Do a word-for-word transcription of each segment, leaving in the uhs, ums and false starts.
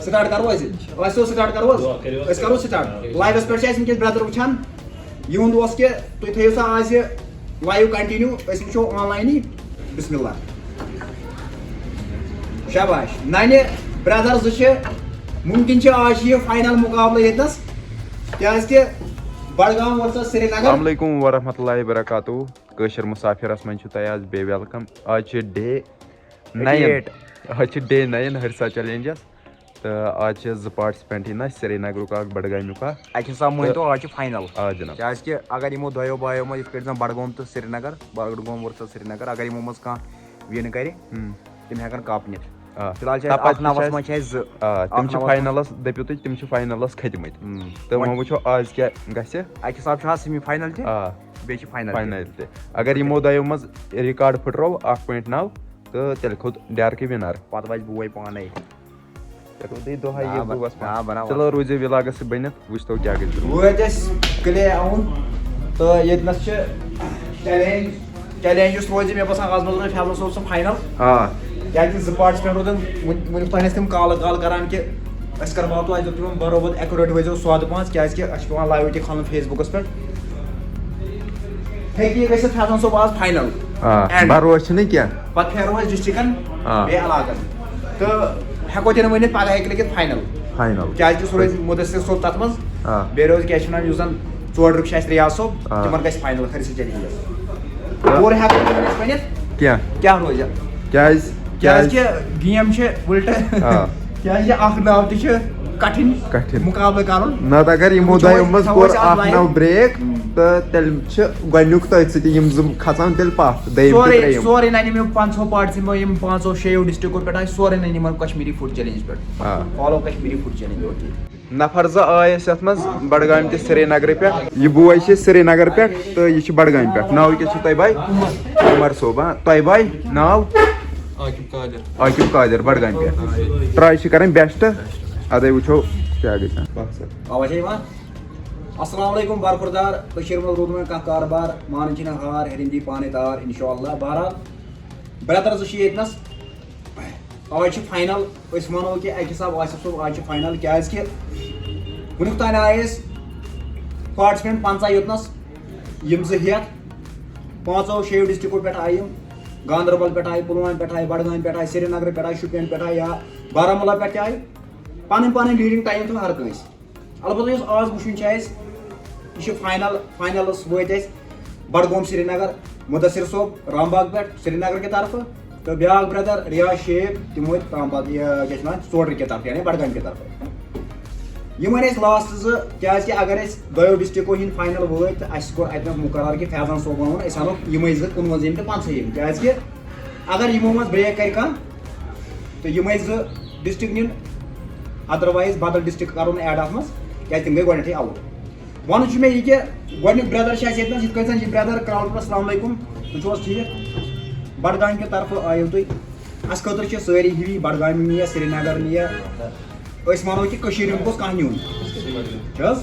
Start کرو أسۍ؟ أسۍ سو سٹارٹ کرو حظ؟ أسۍ کرو سٹارٹ۔ لایوَس پٮ۪ٹھ چھِ اَسہِ وٕنکیٚس برٛدر وٕچھان۔ یِہُنٛد اوس کہِ تُہۍ تھٲیِو سا آز یہِ لایِو کنٹِنیوٗ، أسۍ وٕچھو آن لاینٕے۔ بسم اللہ۔ شاباش۔ نَنہِ برٛدر زٕ چھِ، مُمکِن چھِ آز چھِ یہِ فاینل مُقابلہٕ ییٚتنَس، کیٛازِ کہِ بڈگام ورسز سرینگر۔ السلام علیکم ورحمۃ اللہ وبرکاتہ۔ کٲشِر مُسافِرَس منٛز چھُ تۄہہِ آز بیٚیہِ ویلکم۔ آز چھِ ڈے ناین۔ آز چھِ ڈے ناین ہرسا چیلنجس۔ تہٕ آز چھِ زٕ پارٹسپینٹ یِن اَسہِ، سرینگرُک اکھ، بڈگامیُک اکھ۔ اَکہِ حساب مٲنۍ تو آز چھِ فاینل۔ آ جناب۔ کیازِ کہِ اگر یِمو دۄیو بایو منٛز یِتھ کٲٹھۍ زن بڈگوم تہٕ سرینگر، بڈگوم ورسز سرینگر، اگر یِمو منٛز کانٛہہ وِن کرِ، ہم۔ تِم ہٮ۪کن کپ نِتھ۔ آ۔ فی الحال چھِ اَسہِ تپٲرۍ اکھ تہِ چھِ نَوَس اَسہِ، منٛز چھِ اَسہِ زٕ۔ آ، تِم اکھ چھِ نَوَس منٛز۔ فاینلس، دٔپِو تُہۍ، تِم چھِ فاینلس کھٔتمٕتۍ۔ ہم۔ تہٕ وۄنۍ وۄنۍ وٕچھو آز کیٛاہ گژھِ۔ اَکہِ حساب چھُ آز سیمی فاینل تہِ، آ۔ بیٚیہِ چھِ فاینل تہِ۔ فاینل تہِ۔ اگر یِمو دۄیو منٛز ریکارڈ پھٕٹرو اکھ پوینٹ نو، تہٕ تیٚلہِ کھوٚت ڈیرکٕے وِنر۔ پتہٕ وَسہِ بوے پانے۔ ژےٚ روٗدُے دۄہے آ، یہِ بہ-، بُوَس آ، منٛز۔ بناو۔ چلو، روٗزِو وِلاگس سۭتۍ بٔنِتھ، وٕچھتو کیٛاہ گژھِ برونٛہہ۔ وٲتۍ أسۍ کلے آوُن تہٕ ییٚتنَس چھِ چیلنج، چیلنج یُس روزِ، مےٚ باسان آز منٛز روزِ فیضان صٲب سُنٛد فاینل۔ آ۔ کیٛازِ زٕ پارٹسپینٹ روزن وُنہِ، وُنیُک تام ٲسۍ تِم کالہٕ کالہٕ کران کہِ أسۍ کر واتو، اَسہِ دوٚپ تِمن برابر ایکوریٹ وٲتۍزیو سوادٕ پانٛژھ، کیٛازِ کہِ اَسہِ چھِ پٮ۪وان لایِو تہِ کھالُن فیس بُکَس پٮ۪ٹھ۔ ہیٚکہِ یہِ گٔژھِتھ فیضان صٲب آز فاینل۔ آ، اینڈ بروسہٕ چھُنہٕ کینٛہہ۔ پتہٕ پھیرو أسۍ ڈسٹرکن آ۔ بیٚیہِ علاقن۔ تہٕ ہٮ۪کو تہِ نہٕ ؤنِتھ پگاہ ہیٚکہِ لٔگِتھ فاینل۔ فاینل۔ کیازِ کہِ سُہ روزِ مُدثر صٲب تتھ منٛز۔ آ۔ بیٚیہِ روزِ کیٛاہ چھِ ونان یُس زن ژور رُک چھِ اَسہِ ریاض صٲب، آ۔ تِمن گژھِ فاینل ہر سۭتۍ چیلنجس۔ آ۔ پوٗرٕ ہٮ۪کو نہٕ أسۍ ؤنِتھ۔ کینٛہہ۔ کیٛاہ روزِ؟ کیٛازِ؟ کیٛازِ کیٛازِ؟ کہِ گیم چھِ وٕلٹہٕ۔ آ۔ کیٛازِ کہِ اکھ ناو تہِ چھِ کٹھِن کٹھِن۔ مُقابلہٕ کرُن۔ نتہٕ اگر یِمو وٕچھو دۄیو أسۍ، منٛز تھاوو کوٚر أسۍ اَتھ اکھ لایِو۔ ناو بریک، تہٕ تیٚلہِ چھِ گۄڈٕنیُک تٔتھۍ سۭتۍ یِم زٕ کھژان تیٚلہِ پتھ، دوٚیِم تہٕ سورُے، ترٛیٚیِم۔ سورُے ننہِ یِمو پانٛژو پارٹسن منٛز، یِم پانٛژو شیٚیو ڈسٹرکو پٮ۪ٹھ آسہِ، سورُے ننہِ یِمن کشمیٖری فُڈ چیلنج پٮ۪ٹھ۔ آ۔ Follow Kashmiri food challenge, okay. نفر زٕ آے اَسہِ یَتھ منٛز بڈگامہِ تہِ سرینگرٕ پٮ۪ٹھ۔ یہِ بوے چھِ سرینگر پٮ۪ٹھ تہٕ یہِ چھِ بڈگامہِ پٮ۪ٹھ۔ ناو کیٛاہ چھُ تۄہہِ بھاے؟ عمر صٲب، ہاں؟ تۄہہِ بھاے؟ ناو؟ عاقب قادر۔ عاقب قادر، بڈگامہِ پٮ۪ٹھ۔ ٹراے چھِ کرٕنۍ بیسٹ۔ اَدَے وٕچھو کیٛاہ گژھِ۔ آواز چھےٚ یِوان؟ السلام علیکم برخوردار، کٔشیٖرِ منٛز روٗد وۄنۍ کانٛہہ کاربار، مانٕنۍ چھِنہٕ ہار، ہیٚرِنٛدی پانَے تار، اِنشاء اللہ۔ بہرحال، برٛدر زٕ چھِ ییٚتنَس۔ آز چھِ فاینل، أسۍ وَنو کہِ اَکہِ حساب آصف صٲب، آز چھِ فاینل، کیازِ کہِ وٕنیُک تام آیہِ أسۍ پارٹسپینٹ پنٛژاہ یوٚتنَس، یِم زٕ ہیٚتھ، پانٛژو شیٚیو ڈسٹرکو پٮ۪ٹھ آیہِ یِم، گاندربل پٮ۪ٹھ آیہِ، پُلوامہِ پٮ۪ٹھ آیہِ، بڈگامہِ پٮ۪ٹھ آیہِ، سرینگرٕ پٮ۪ٹھ آیہِ، شُپین پٮ۪ٹھ آیہِ یا بارہمولہ پٮ۪ٹھ تہِ آیہِ۔ پنٕنۍ پنٕنۍ لیڈنگ ٹایم تھٲو ہر کٲنٛسہِ۔ البتہ یُس آز وٕچھُن چھُ اَسہِ، یہِ چھُ فاینل، فاینلس وٲتۍ اَسہِ بڈگوم سرینگر، مدثر صٲب رام باغ پٮ۪ٹھ سرینگر کہِ طرفہٕ، تہٕ بیٛاکھ برٛدر ریاض شیخ، تِم وٲتۍ رام باغ، یہِ کیٛاہ چھِ وَنان، ژوڈرِ کہِ طرفہٕ، یعنی بڈگامہِ کہِ طرفہٕ۔ یِم وۄنۍ اَسہِ لاسٹ زٕ، کیٛازِ کہِ اگر أسۍ دۄیو ڈسٹرکو ہِنٛدۍ فاینل وٲتۍ، تہٕ اَسہِ کوٚر اَتہِ نَس مُقرر کہِ فیضان صٲبَن ووٚن، أسۍ اَنو یِمے زٕ کُنوَنزٲہِم تہٕ پنٛژاہِم، کیٛازِ کہِ اگر یِمو منٛز بریک کرِ کانٛہہ، تہٕ یِمے زٕ ڈسٹرکٹ نِن، otherwise بدل ڈسٹرکٹ کرو نہٕ ایڈ اتھ منٛز، کیازِ تِم گٔے گۄڈنیتھٕے آوُٹ۔ وَنُن چھُ مےٚ یہِ کہِ گۄڈنیُک برٛدر چھُ اَسہِ ییٚتہِ نَس، یِتھ کٔنۍ زَن یہِ برٛدر کرٛاوُن پٮ۪ٹھ، السلام علیکم، تُہۍ چھِو حظ ٹھیٖک؟ بڈگامہِ کہِ طرفہٕ آیِو تُہۍ، اَسہِ خٲطرٕ چھِ سٲری ہِوی، بڈگامہِ نِیہِ، سرینگر نِیہِ، أسۍ وَنو کہِ کٔشیٖرِ ہُنٛد گوٚژھ کانٛہہ نیُن۔ چھِ حظ؟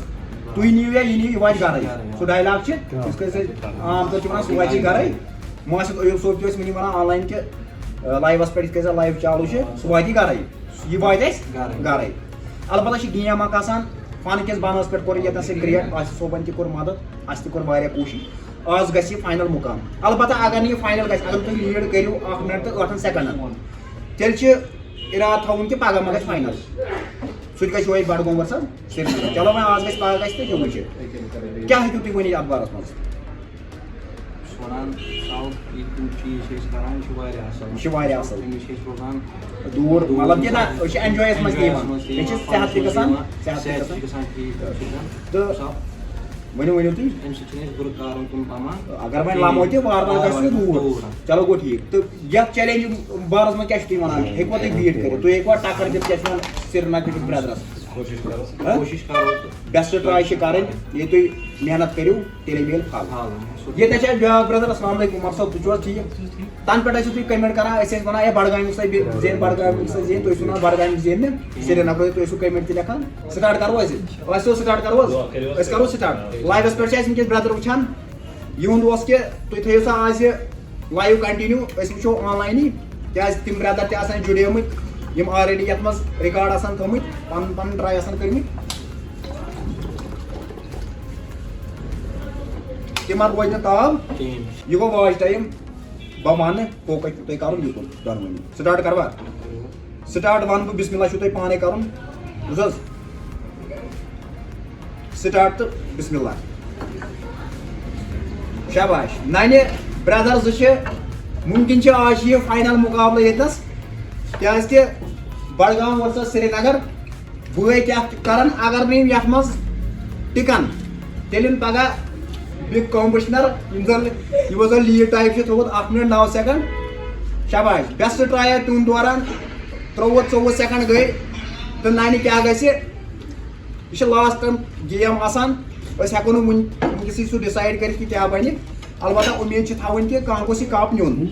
تُہۍ نِیِو یا یہِ نِیِو، یہِ واتہِ گَرَے۔ سُہ ڈایلاگ چھِ، یِتھ کٔنۍ أسۍ عام طور چھِ وَنان، سُہ واتہِ گَرَے۔ محسن ایوب صٲب تہِ ٲسۍ وٕنی وَنان آن لاین کہِ، آ، لایوَس پٮ۪ٹھ یِتھ کٔنۍ زَن لایِو چالوٗ چھِ، سُہ واتہِ گَرَے۔ یہِ واتہِ اَسہِ گَرَے۔ گَرَے۔ البتہ چھِ گیم اَکھ آسان، فَن کِس بَنَس پٮ۪ٹھ کوٚر ییٚتہِ نَس یہِ کِرٛیٹ، آصف صٲبَن تہِ کوٚر مَدَد، اَسہِ تہِ کوٚر واریاہ کوٗشِش۔ آز گژھِ یہِ فاینَل مُقام۔ البتہ اگر نہٕ یہِ فاینَل گژھِ، اگر تُہۍ لیٖڈ کٔرِو اَکھ مِنَٹ تہٕ ٲٹھَن سیکنڈَن، تیٚلہِ چھِ اِرادٕ تھاوُن کہِ پَگاہ ما گژھِ فاینَل۔ سُہ تہِ گژھِ یِہوٚے بڈگوم ورسز سرینگر۔ چلو وۄنۍ آز گژھِ پَگاہ گژھِ تہٕ ہیوٚمُے چھِ۔ کیٛاہ ہیٚکِو تُہۍ ؤنِتھ اَتھ بارَس منٛز؟ سُہ وَنان، سَو، یہِ تِم چیٖز چھِ أسۍ کَران، یہِ چھُ واریاہ اَصٕل۔ یہِ چھُ واریاہ اَصٕل۔ أمِس چھِ أسۍ روزان دوٗر، مطلب کہِ نہ، أسۍ چھِ enjoy یَس منٛز تہِ یِوان۔ enjoy یَس منٛز تہِ مےٚ چھِ یِوان، صحت تہِ گژھان، صحت تہِ صحت تہِ گژھان۔ گژھان ٹھیٖک، ٹھیٖک، ٹھیٖک۔ تہٕ صاف۔ ؤنِو، ؤنِو تُہۍ۔ اَمہِ سۭتۍ چھُنہٕ اَسہِ بُرٕ کارُن کُن پَمان۔ اگر وۄنۍ لَمو تہِ وارٕ وارٕ گژھِ سُہ دوٗر۔ دوٗر۔ چلو گوٚو ٹھیٖک۔ تہٕ یَتھ چیلنج بارَس منٛز کیٛاہ چھُو تُہۍ وَنان؟ ہیٚکوا تُہۍ بیٖٹ کٔرِتھ؟ تُہۍ ہیٚکوا ٹَکَر دِتھ، کیٛاہ چھِ وَنان، سرینگرٕ کِس برٛدرَس؟ کوٗشِش کَرو۔ ہہ؟ کوٗشِش کَرو تہٕ بیسٹ ٹراے چھِ کَرٕنۍ، ییٚلہِ تُہۍ محنت کٔرِو، تیٚلے میلہِ پھل۔ پھل۔ ییٚتہِ چھِ اَسہِ بیٛاکھ برٛدر، السلام علیکم، عمر صٲب، تُہۍ چھِو حظ ٹھیٖک؟ تَنہٕ پٮ۪ٹھ ٲسِو تُہۍ کمنٹ کران، أسۍ ٲسۍ وَنان، "ہے، بڈگامیُک سا بی-، زینہِ، بڈگامیُک سا زینہِ"، تُہۍ ٲسِو وَنان، "بڈگامیُک زینہِ نہٕ، سرینگرٕکۍ"، تُہۍ ٲسِو کمنٹ تہِ لیکھان۔ سٹارٹ کرو أسۍ؟ أسۍ ٲسۍ سٹارٹ کرو حظ؟ أسۍ کرو سٹارٹ۔ لایوَس پٮ۪ٹھ چھِ اَسہِ وٕنکیٚس برٛدر وٕچھان، یِہُنٛد اوس کہِ تُہۍ تھٲیِو سا آز یہِ لایِو کنٹِنیوٗ، أسۍ وٕچھو آن لاینٕے، کیٛازِ تِم برٛدر تہِ آسان جُڑیمٕتۍ، یِم آلریڈی یَتھ منٛز ریکارڈ آسان تھٲومٕتۍ، پَنُن پَنُن ٹراے آسان کٔرمٕتۍ، تِمن روزِ نہٕ تاب۔ کِہیٖنۍ۔ یہِ گوٚو واچ ٹایم۔ بہٕ وَنہٕ کوکَے چھُو تۄہہِ کَرُن یہِ کُن دۄنوٕنی۔ سٹارٹ کَروا؟ سٹارٹ وَنہٕ بہٕ، بسم اللہ چھُو تۄہہِ پانَے کَرُن۔ بوٗز حظ؟ سٹارٹ تہٕ بسم اللہ۔ شاباش۔ نَنہِ برٛدر زٕ چھِ، مُمکِن چھِ آز چھِ یہِ فاینل مُقابلہٕ ییٚتنَس، کیٛازِکہِ بڈگام ؤرسَس سرینگر۔ بٲے کیٛاہ چھِ کران، اگر نہٕ یِم یَتھ منٛز ٹِکن، تیٚلہِ یِن پگاہ بِگ کمپٹشنر، یِم زن، یِمو زن لیڈ ٹایم چھُ تھوٚومُت اکھ منٹ نو سیکنڈ۔ شاباش، بیسٹ ٹراے آے تُہُنٛد دوران، ترٛوٚوُہ ژوٚوُہ سیکنڈ گٔے، تہٕ نَنہِ کیٛاہ گژھِ؟ یہِ چھِ لاسٹ گیم آسان، أسۍ ہٮ۪کو نہٕ وٕنۍ وٕنکیٚسٕے سُہ ڈِسایڈ کٔرِتھ کہِ کیٛاہ بَنہِ۔ البتہ اُمید چھِ تھاوٕنۍ کہِ کانٛہہ گوٚژھ یہِ کپ نیُن۔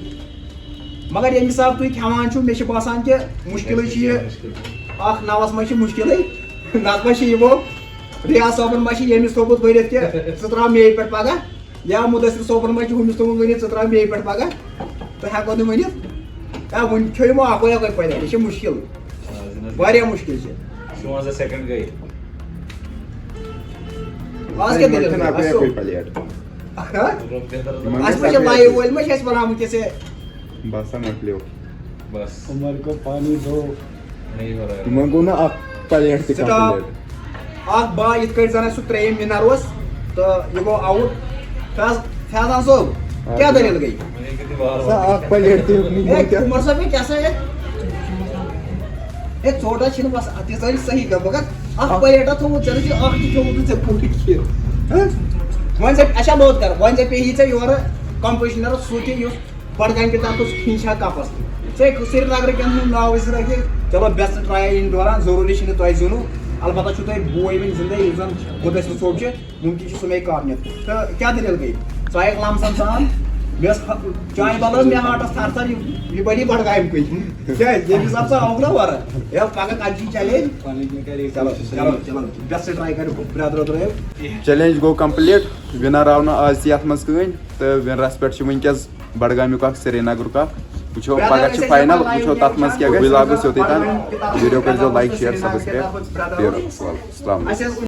مگر ییٚمہِ حساب تُہۍ کھٮ۪وان چھِو، مےٚ چھِ باسان کہِ مُشکِلٕے چھُ یہِ۔ اکھ نَوَس منٛز چھِ مُشکِلٕے، نتہٕ ما چھِ یِمو ریاض صٲبن ما چھِ ییٚمِس تھوٚومُت ؤنِتھ کہِ ژٕ ترٛاو مے پٮ۪ٹھ پگاہ، یا مُدثر صٲبن ما چھِ ہُمِس تھوٚومُت ؤنِتھ ژٕ ترٛاو مے پٮ۪ٹھ پگاہ، تہٕ ہٮ۪کو نہٕ ؤنِتھ۔ یا وۄنۍ کھیوٚو یِمو اکوے اکوے پلیٹ، یہِ چھِ مُشکِل، واریاہ مُشکِل چھِ۔ شُوَنزاہ سیکنڈ گٔے۔ آز کیٛاہ دٔلیٖل گٔے؟ اَسہِ چھُ لایِو وٲلۍ ما چھِ اَسہِ وَنان وٕنکیٚس ہے؟ باسان مۄکلیو۔ بس۔ عمر کو پانی دو۔ نہیں ہو رہا ہے۔ تِمن گوٚو نہٕ اکھ پلیٹ تہِ سٹاپ۔ کمپلیٖٹ۔ اکھ با یِتھ کٲٹھۍ زن اَسہِ سُہ ترٛیٚیِم وِنر اوس تہٕ یہِ گوٚو آوُٹ۔ فیض-، فیضان صٲب، کیٛاہ دٔلیٖل گٔے؟ سا اکھ پلیٹ تہِ ہے، کیٛاہ؟ عمر صٲب، ہے، کیٛاہ سا ہے؟ ہے، ژوٚٹ حظ چھِنہٕ بس، اَتھ یہِ زٲنۍ صحیح کَتھ۔ مگر اکھ پلیٹ ہا تھوٚوُتھ ژےٚ، نہٕ چھُ اکھ تہِ کھیوٚمُت نہٕ ژےٚ پوٗرٕ کینٛہہ۔ ہہ؟ وۄنۍ ژےٚ، اچھا، لوٚت کر، وۄنۍ ژےٚ پیٚیی ژےٚ یورٕ کمپوزِشنرس سُہ تہِ یُس بڈگامہِ کہِ طرفہٕ سُہ کھیٚنہِ چھا کپس۔ ژےٚ سرینگرٕ کٮ۪ن ہُنٛد ناو ٲسۍ رکھِتھ، چلو بیسٹ ٹراے یِہِنٛدِ دوران، ضروٗری چھِنہٕ تۄہہِ زینُن، البتہ چھُ تۄہہِ بوے وۄنۍ زِندَے، یُس زن مُدثر صٲب چھُ، مُمکِن چھُ سُہ مےٚ کاپنہِ۔ تہٕ کیٛاہ دٔلیٖل گٔے؟ ژٕ آیَکھ لم سم سان، مےٚ ٲس ہ-، چانہِ بدلہٕ ٲس مےٚ ہاٹس تھر تھر یہِ، یہِ بنی بڈگامہِ کُے۔ کیٛازِ؟ ییٚمہِ حساب ژٕ آوُکھ نا ورٕ، ہے، پگاہ کتہِ چھُے چیلنج؟ چلو، چلو، بیسٹ ٹراے کر، برٛدرو درٛایو۔ چیلنج گوٚو کمپلیٖٹ، وِنر آو نہٕ آز تہِ یتھ منٛز کٕہٕنۍ، تہٕ ونرس پٮ۪ٹھ چھِ وٕنکیٚس بڈگامیُک اکھ، سرینگرُک اکھ۔ وٕچھو پگاہ چھِ فاینل، وٕچھو تتھ منٛز کیٛاہ گوٚو، وِلاگ گوٚژھ یوٚتُے تام۔ ویٖڈیو کٔرۍزیو لایک، شیئر، سبسکرایب۔ بیٚہہ رۄبَس حوالہٕ۔ السلام علیکم۔